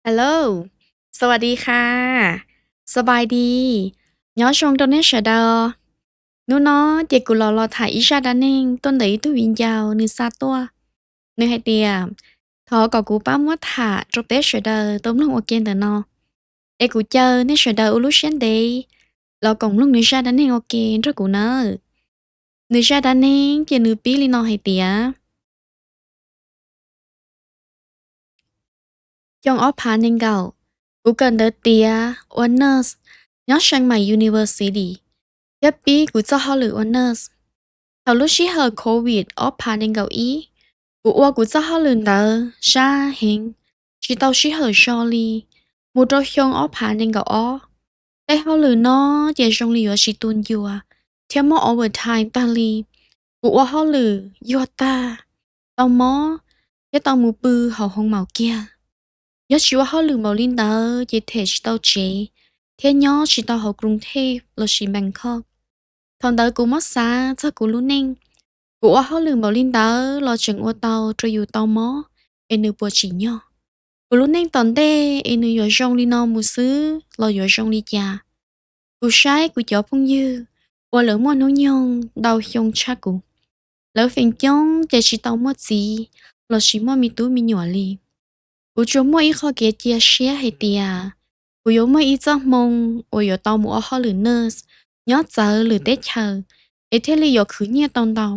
Hello, สวัสดีค่ะ, สบายดี, nyob zoo rau nej sawv daws. Hnub no ces kuv los los tham ib zaj dab neeg tuaj ntawm ib tug viv ncaus nws xa tuaj. Nws hais tias thov kom kuv pab muab tham rau peb sawv daws tau mloog ua ke ntawm no. Es kuv caw nej sawv daws ua lub siab ntev los koom mloog nws zaj dab neeg ua ke nrog kuv nawb. Nws zaj dab neeg ces nws pib li no hais tias, xyoo ob phav nees nkaum, kuv kawm ntawv tiav ua nurse nyob Chiang Mai University thiab pib kuv txoj hauj lwm ua nurse. Thaum lub sij hawm covid ob phav nees nkaum ib, kuv ua kuv txoj hauj lwm ntawd sab heev, tsis tau sij hawm so li. Mus rau xyoo ob phav nees nkaum ob, tej hauj lwm no ces zoo li yuav tsis tu ncua thiab muaj overtime tag li. Kuv ua hauj lwm yuag tag, tau mob thiab tau mus pw hauv hoo maum kiag. Yog tsis ua hauj lwm npaum li ntawd ces them tsis tau tsev thiab nyob tsis tau hauv Kruv Thej lossis Npees Khoj. Thaum ntawd kuv muab xav txog kuv lub neej. Kuv ua hauj lwm npaum li ntawd los tseem ua tau rau yus tau mob es nws puas tsim nyog. Kuv lub neej tom ntej es nws yuav zoo li no mus xwb los yuav zoo li cas? Kuv saib kuv cov phooj ywg uas lawv muaj hnub nyoog ntau xyoo tshaj kuv, lawv feem coob ces tsis tau muaj txiv lossis muaj me tub me nyuam li. Kuv tsuas muaj ib qho kev cia siab hais tias kuv yuav muaj ib txoj hmoo uas yuav tau mus ua hauj lwm nurse nyob txawv lwm teb chaws es thiaj li yuav khwv nyiaj tau ntau.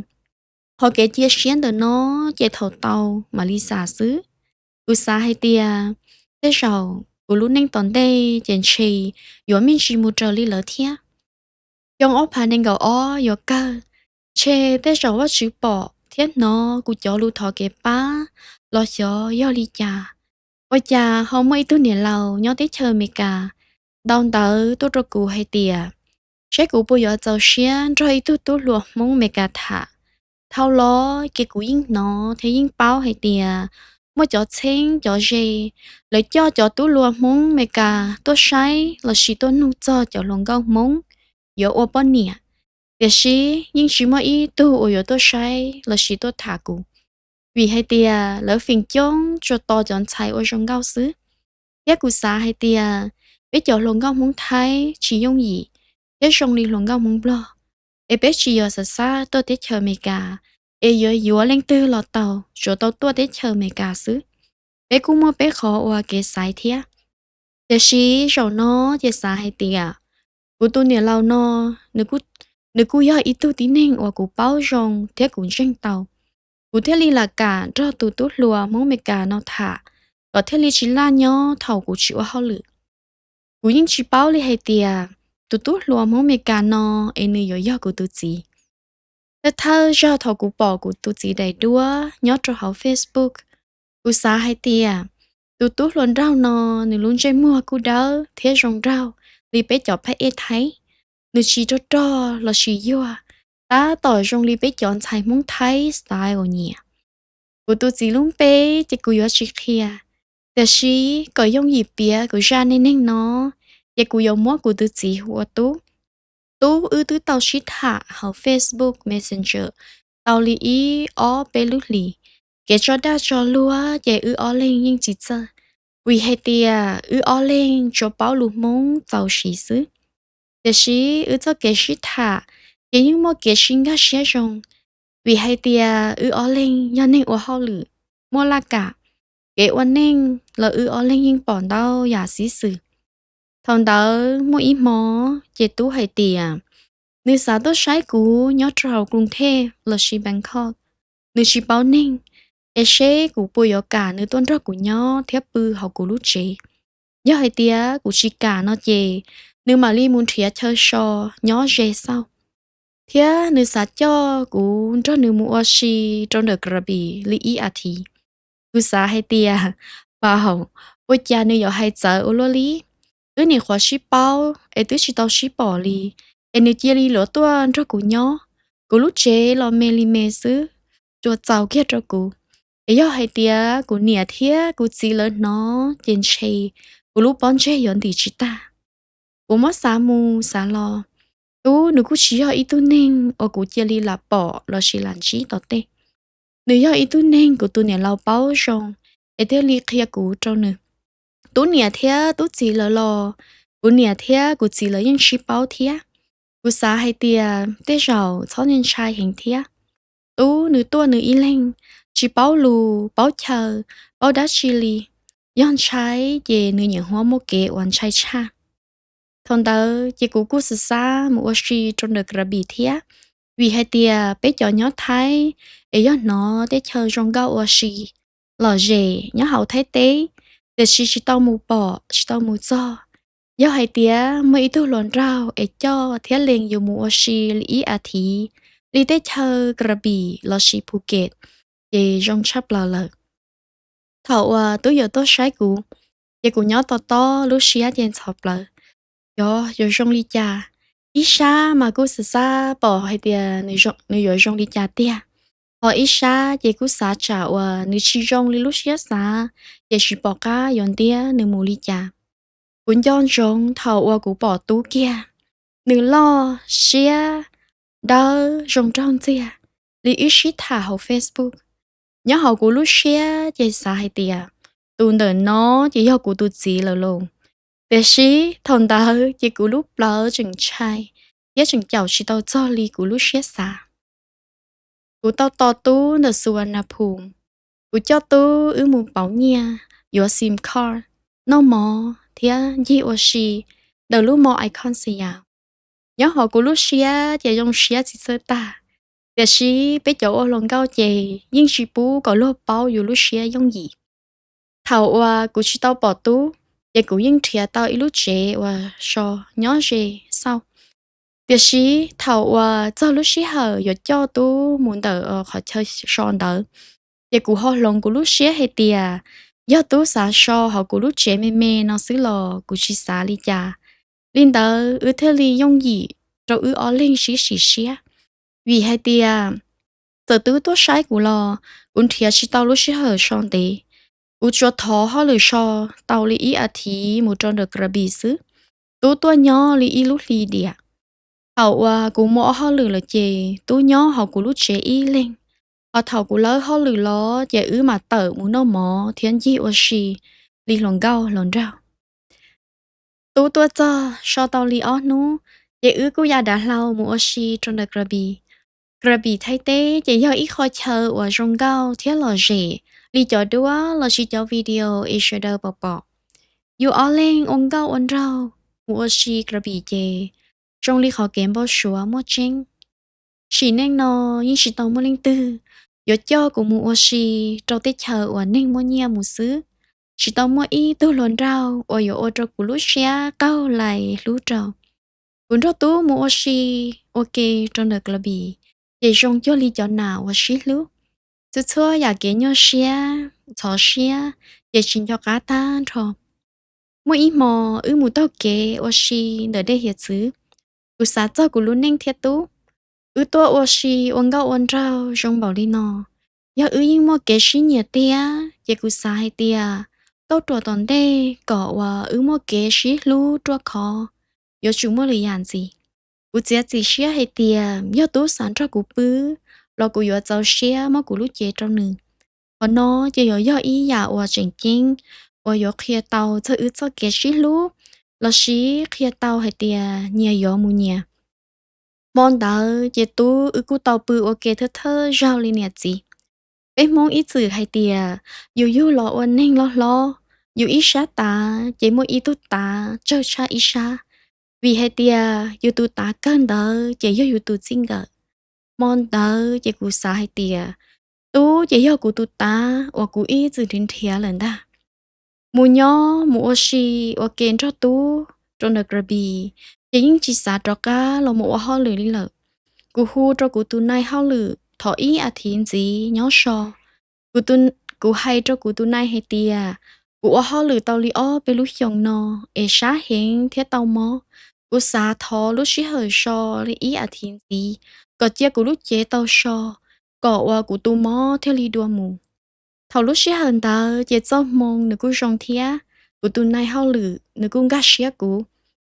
Qhov kev cia siab ntawm no ces thaum tau mam li xav xwb. Kuv xav hais tias tej zaum kuv lub neej tom ntej ces ntshe yuav me ntsis mus raws li lawv thiab. Xyoo ob phav nees nkaum ob yuav kawg, ntshe tej zaum Vajtswv pom thiab hnov kuv cov lus thov kev pab los xyov yog li cas, ua cas ho muaj ib tug niam laus nyob teb chaws Amelikas ntau ntawv tuaj rau kuv hais tias seb kuv puas yuav txaus siab nrog ib tug tub hluas Hmoob Amelikas tham. Dhau los ces kuv yeej hnov thiab yeej paub hais tias muaj cov txheeb cov ze, lawv coj cov tub hluas Hmoob Amelikas tuaj saib lossis tuaj nug txog cov hluas nkauj Hmoob yuav ua poj niam. Tiam sis yeej tsis muaj ib tug uas yuav tuaj saib lossis tuaj tham kuv, vim hais tias lawv feem coob tsuas tos cov ntxhais ua zoo nkauj xwb. Thiab kuv xav hais tias peb cov hluas nkauj Hmoob Thaib tsis yooj yim thiab zoo li hluas nkauj Hmoob Nplog, es peb tsis yog xav xav tuaj teb chaws Amelikas es yuav yuav leej twg los tau, tsuas tau tuaj teb chaws Amelikas xwb. Peb kuj muaj peb qhov uas kev xaiv thiab. Tiam sis zaum no ces xav hais tias kuv tus niam laus no, nws kuj yog ib tug tib neeg uas kuv paub zoo thiab kuv ntseeg tau. Kuv thiaj li lam kam nrog tus tub hluas Hmoob Amelikas no tham kom thiaj li tsis laj nyob thaum kuv tsis ua hauj lwm. Kuv yeej tsis paub li hais tias tus tub hluas Hmoob Amelikas no es nws yuav yog kuv tus txiv. Thawj thawj zaug thaum kuv pom kuv tus txiv daim duab nyob rau hauv Facebook, kuv xav hais tias tus tub hluas nraug no, nws lub ntsej muag kuj dawb thiab zoo nraug li peb cov phab ej Thaib. Nws tsis rog rog lossis yuag, tab tom zoo li peb cov ntxhais Hmoob Thaib style uas nyiam. Kuv tus txiv lub npe ces kuv yuav tsis qhia, tiam sis kom yooj yim piav kuv zaj neej neeg no, ces kuv yuav muab kuv tus txiv hu ua Tub. Tub wb twb tau sib tham hauv Facebook Messenger tau li ib ob peb lub hlis. Kev tso dag tso luag ces wb ob leeg yeej tsis txawj, vim hais tias wb ob leeg tsuas paub lus Hmoob txaus siv xwb. Tiam sis wb txoj kev sib tham ces yeej muaj kev sib nkag siab zoo, vim hais tias wb ob leeg yog neeg ua hauj lwm, muaj laj kam, kev ua neej los wb ob leeg yeej pom ntau yam xib xwm. Thaum ntawd muaj ib hmo ces Tub hais tias nws xav tuaj saib kuv nyob rau hauv Kruv Thej lossis Npees Khoj. Nws tsis paub neeg, es seb kuv puas yuav kam nws tuaj nrog kuv nyob thiab pw hauv kuv lub tsev. Yog hais tias kuv tsis kam no ces nws mam li mus nrhiav chaw so nyob ze xauj. Thiab nws xav coj kuv nrog nws mus ua si rau ntawm Krabi li ib as thiv. Kuv xav hais tias, vauv, ua cas nws yuav hais txawv ua luaj li? Wb nim qhuav sib paub es twb tsis tau sib pom li, es nws cia li yuav tuaj nrog kuv nyob. Kuv lub tsev los me li me xwb, tsuas txaus kiag rau kuv. Es yog hais tias kuv niam thiab kuv txiv lawv hnov ces ntshe kuv lub pob ntseg yuav ntim tsis tag. Kuv muab xav mus xav los, Tub nws kuj tsis yog ib tug neeg uas kuv cia li lam pom lossis lam ntsib tom tej. Nws yog ib tug neeg kuv tus niam laus paub zoo, es thiaj li qhia kuv rau nws. Tub niam thiab tub txiv lawv los, kuv niam thiab kuv txiv lawv yeej sib paub thiab. Kuv xav hais tias tej zaum txhob ntshai heev thiab. Tub nws tuaj nws ib leeg, tsis paub lus paub chaw, paub dab tsi li. Yog ntshai ces nws nyuam qhuav muaj kev uas ntshai tshaj. Thaum ntawd ces kuv kuj xav xav mus ua si rau ntawm Krabi thiab, vim hais tias peb cov nyob Thaib es yog hnov teb chaws zoo nkauj ua si, lom zem nyob hauv Thaib teb, tiam sis tsis tau mus pom tsis tau mus txog. Yog hais tias muaj ib tug hluas nraug es coj thiab lees yus mus ua si li ib as thiv li teb chaws Krabi lossis Phuket, ces zoo tshaj plaws lawm. Thaum uas tub yuav tuaj saib kuv, ces kuv nyob to tob lub siab ces ntxhov plaws. Yog yuav zoo li cas? Ib sab mas kuj xav xav pom hais tias nws yuav zoo li cas tiag, ho ib sab ces kuj xav tsam uas nws tsis zoo li lub siab xav, ces tsis pom qab yuav ntiab nws mus li cas. Kuv nco ntsoov thaum uas kuv pom tub kiag, nws loj siab dawb zoo nraug ntxiag li wb sib tham hauv Facebook. Nyob hauv kuv lub siab ces xav hais tias tus ntawm no ces yog kuv tus txiv lawm lauj. Tiam sis thaum ntawd ces kuv lub plawv tseem ntshai thiab tseem caum tsis tau txog li kuv lub siab xav. Kuv tau tos tub ntawm Suvarnabhumi. Kuv coj tub wb mus pauv nyiaj, yuav sim card, noj mov thiab ncig ua si ntawm lub mall Icon Siam. Nyob hauv kuv lub siab ces zoo siab tsis txawj tag, tiam sis peb cov ua hluas nkauj ces yeej tsis pub kom luag paub yus lub siab yooj yim. Thaum uas kuv tsis tau pom tub, ces kuv yeej nrhiav tau ib lub tsev uas so nyob ze xauj. Tiam sis thaum uas txog lub sij hawm yuav coj tub mus ntawm qhov chaw so ntawd, ces kuv ho hloov kuv lub siab hais tias yog tub xav so hauv kuv lub tsev me me no xwb los kuv tsis xav li cas. Li ntawd wb thiaj li yooj yim rau wb ob leeg sib sim siab. Vim hais tias txawm tub tuaj saib kuv los kuv nrhiav tsis tau lub sij hawm so ntev. Kuv tsuas thov hauj lwm so tau li ib as thiv mus rau ntawm Krabi xwb. Tub tuaj nyob li ib lub hli diam. Thaum uas kuv muaj ob hauj lwm lawm ces tub nyob hauv kuv lub tsev ib leeg, ho thaum kuv lawb hauj lwm los ces wb mam tawm mus noj mov thiab ncig ua si li hluas nkauj hluas nraug. Tub tuaj txog so tau li ob hnub, ces wb kuj ya dav hlau mus ua si rau ntawm Krabi. Krabi Thaib teb ces yog ib qho chaw uas zoo nkauj thiab lom zem li cov duab lossis cov video es sawv daws pom pom. Yus ob leeg ua nkauj ua nraug mus ua si Krabi ces zoo li qhov kev npau suav muaj tseeb. Sim neej no yeej tsis tau muaj leej twg yuav coj kuv mus ua si rau teb chaws uas neeg muaj nyiaj mus xwb. Tsis tau muaj ib tug hluas nraug uas yuav ua rau kuv lub siab qaug lais hlub rau. Kuv nrog tub mus ua si ua ke rau ntawm Krabi, ces zoo cuag li cov nas uas sib hlub. Txhua txhua yam kev nyuaj siab ntxhov siab ces tsis nco qab tag nrho. Muaj ib hmo wb mus taug kev ua si ntawm dej hiav txwv. Kuv xav txog kuv lub neej thiab tub. Wb tuaj ua si ua nkauj ua nraug zoo npaum li no, yog wb yeej muaj kev sib nyiam tiag ces kuv xav hais tias tauj ruam tom ntej kom uas wb muaj kev sib hlub ruaj khov yuav tsum muaj lwm yam ntxiv. Kuv txiav txim siab hais tias yog tub xav nrog kuv pw los kuv yuav txaus siab muab kuv lub cev rau nws. Qhov no ces yuav yog ib yam uas tseem ceeb uas yuav qhia tau txog wb txoj kev sib hlub lossis qhia tau hais tias nyias yuav mus nyias. Hmo ntawd ces tub wb kuj tau pw ua ke thawj thawj zaug li niam txiv. Peb Hmoob ib txwm hais tias yus yug los ua neeg loj hlob, yus ib sab tav ces muaj ib tug tav tsawg tshaj ib sab, vim hais tias yus tus tav kawg ntawd ces yog yus tus txij nkawm. Hmo ntawd ces kuv xav hais tias tub ces yog kuv tus tav uas kuv ib txwm nrhiav nrhiav lawm ntag. Mus nyob mus ua si ua ke nrog tub rau ntawm Krabi, ces yeej tsis xav rov qab los mus ua hauj lwm li lawm. Kuv hu rau kuv tus nai hauj lwm thov ib as thiv ntxiv nyob so. Kuv hais rau kuv tus nai hais tias kuv ua hauj lwm tau li ob peb lub xyoos no es sab heev thiab tau mob. Kuv xav thov lub sij hawm so li ib as thiv ntxiv kom cia kuv lub cev tau so, kom uas kuv tus mob thiaj li dua mus. Thaum lub sij hawm ntawd ces txoj hmoo nws kuj zoo thiab, kuv tus nai hauj lwm nws kuj nkag siab kuv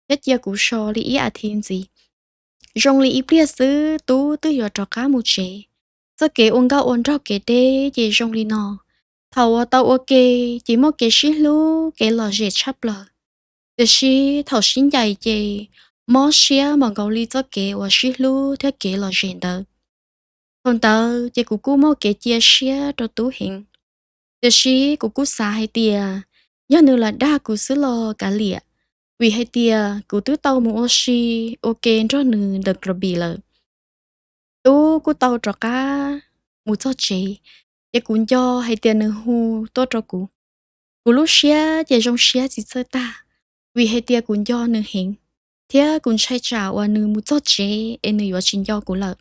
thiab cia kuv so li ib as thiv ntxiv. Zoo li ib pliag xwb tub twb yuav rov qab mus tsev. Txoj kev ua nkauj ua nraug kev deb ces zoo li no. Thaum uas tau ua ke ces muaj kev sib hlub kev lom zem tshaj plaws, tiam sis thaum sib ncaim ces mob siab npaum nkaus li txoj kev uas sib hlub thiab kev lom zem ntawd. Thaum ntawd ces kuv kuj muaj kev cia siab rau Tub heev, tiam sis kuv kuj xav hais tias yog nws lam dag kuv xwb los kav liam, vim hais tias kuv twb tau mus ua si ua ke nrog nws ntawm Krabi lawm. Tub kuj tau rov qab mus txog tsev, ces kuv nco hais tias nws hu tuaj rau kuv. Kuv lub siab ces zoo siab tsis txawj tag, vim hais tias kuv nco nws heev, thiab kuv ntshai tsam uas nws mus txog tsev es nws yuav tsis nco kuv lawm.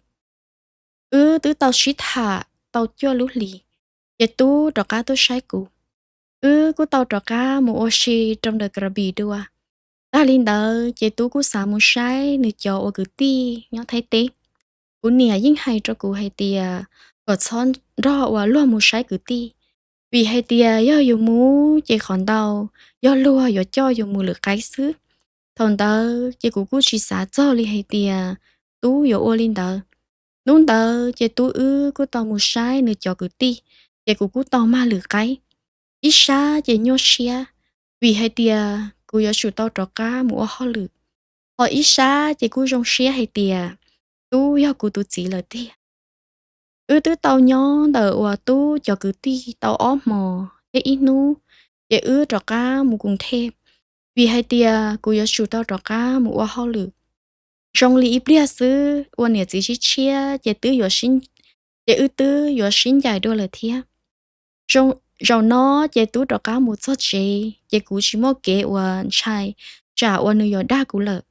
Wb twb tau sib tham tau cuaj lub hlis, ces Tub rov qab tuaj saib kuv. Wb kuj tau rov qab mus ua si rau ntawm Krabi dua. Tag li ntawd ces Tub kuj xav mus saib nws cov uas kwv tij nyob Thaib teb. Kuv niam yeej hais rau kuv hais tias kom txhob nrog ua luag mus saib kwv tij, vim hais tias yog yus mus ces qhov ntau yog luag yuav coj yus mus lwm qaib xwb. Thaum ntawd ces kuv kuj tsis xav txog li hais tias Tub yuav ua li ntawd. Hnub ntawd ces Tub wb kuj tau mus saib nws cov kwv tij, ces kuv kuj tau mag lwm qaib. Ib sab ces nyuaj siab, vim hais tias kuv yuav tsum tau rov qab mus ua hauj lwm, ho ib sab ces kuj zoo siab hais tias Tub yog kuv tus txiv lawm tiag. Wb twb tau nyob ntawm uas Tub cov kwv tij tau ob hmos thiab ib hnub, ces wb rov qab mus Koos Thej, vim hais tias kuv yuav tsum tau rov qab mus ua hauj lwm. Zoo li ib pliag xwb uas niam txiv sib tshiab ces twb yuav sib, ces wb twb yuav sib ncaim dua lawm thiab. Zaum no ces Tub rov qab mus txog tsev ces kuv tsis muaj kev uas ntshai tsam uas nws yuav dag kuv lawm.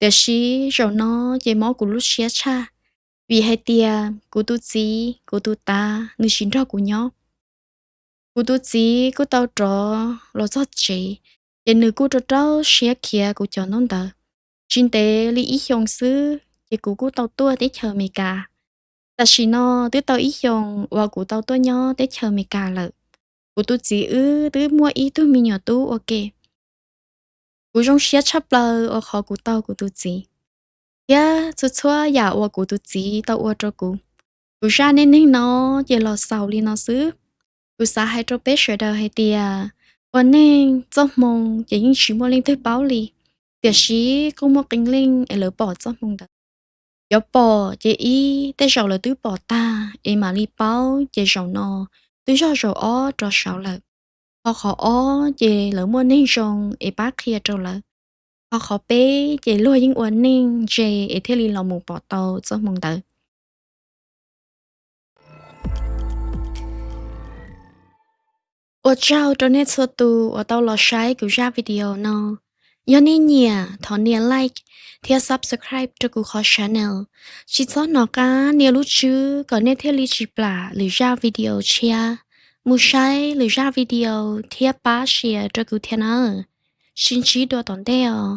Tiam sis zaum no ces mob kuv lub siab tshaj, vim hais tias kuv tus txiv kuv tus tav nws tsis nrog kuv nyob. Kuv tus txiv kuj tau rov los txog tsev, ces nws kuj rau rau siab khiav kuv cov ntaub ntawv. Tsis ntev li ib xyoos xwb ces kuv kuj tau tuaj teb chaws Amelikas. Tam sim no twb tau ib xyoos uas kuv tau tuaj nyob teb chaws Amelikas lawm. Kuv tus txiv wb twb muaj ib tug me nyuam tub ua ke. Kuv zoo siab tshaj plaws uas qhov kuv tau kuv tus txiv, thiab txhua txhua yam uas kuv tus txiv tau ua rau kuv. Kuv zaj neej neeg no ces los xaus li no xwb. Kuv xav hais rau peb sawv daws hais tias ua neej txoj hmoo ces yeej tsis muaj leej twg paub li, tiam sis kuj muaj qee leej es lawv pom txoj hmoo ntawd. Cov pom ces ib, tej zaum lawv twb pom tag es mam li paub ces zaum no twb zog zaum ob rov saud lawm. Ho qhov ob ces lawv muaj neeg zoo es pab qhia rau lawv. Ho qhov peb ces luag yeej ua neej ntse es thiaj li los mus pom tau txoj hmoo ntawd. Ua tsaug rau nej txhua tus uas tau los saib kuv zaj video no. Yog nej nyiam thov nias like thiab subscribe rau kuv qhov channel. Tsis txhob hnov qab nias lub tswb kom nej thiaj li tsis plam lwm zaj video tshiab. Mus saib lwm zaj video thiab pab share rau kuv thiab nawb. Sib ntsib dua tom ntej os.